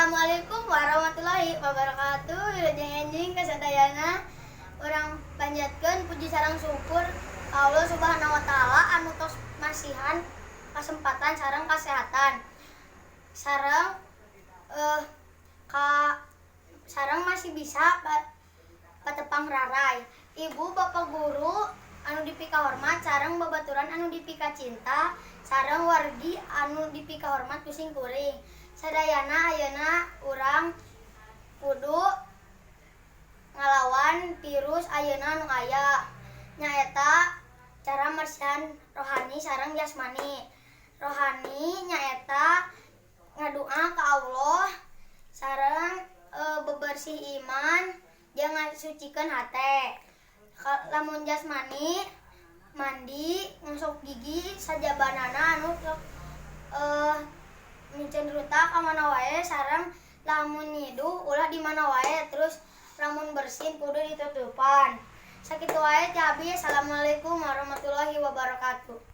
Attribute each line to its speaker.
Speaker 1: Assalamualaikum warahmatullahi wabarakatuh. Wilujeng enjing kasadayana. Urang panjatkeun puji sareng syukur ka Allah Subhanahu wa Taala anu tos masihan kesempatan sareng kesehatan. Sareng ka sareng masih bisa patepang raray. Ibu, bapak guru anu dipika hormat sareng babaturan anu dipika cinta sareng wargi anu dipika hormat ku sim kuring. Sadayana, ayeuna urang kudu ngalawan virus ayeuna anu aya, nyaeta cara mersihan rohani sareng jasmani. Rohani nyaeta ngadua ka Allah sareng bebersih iman jeung ngasucikeun hate. Lamun jasmani, mandi, ngosok gigi sajabanana anu sok miceun ruta ka mana wae, sareng lamun nyiduh ulah di mana wae, terus lamun bersin kudu ditutupan. Sakitu wae ti abdi. Assalamualaikum warahmatullahi wabarakatuh.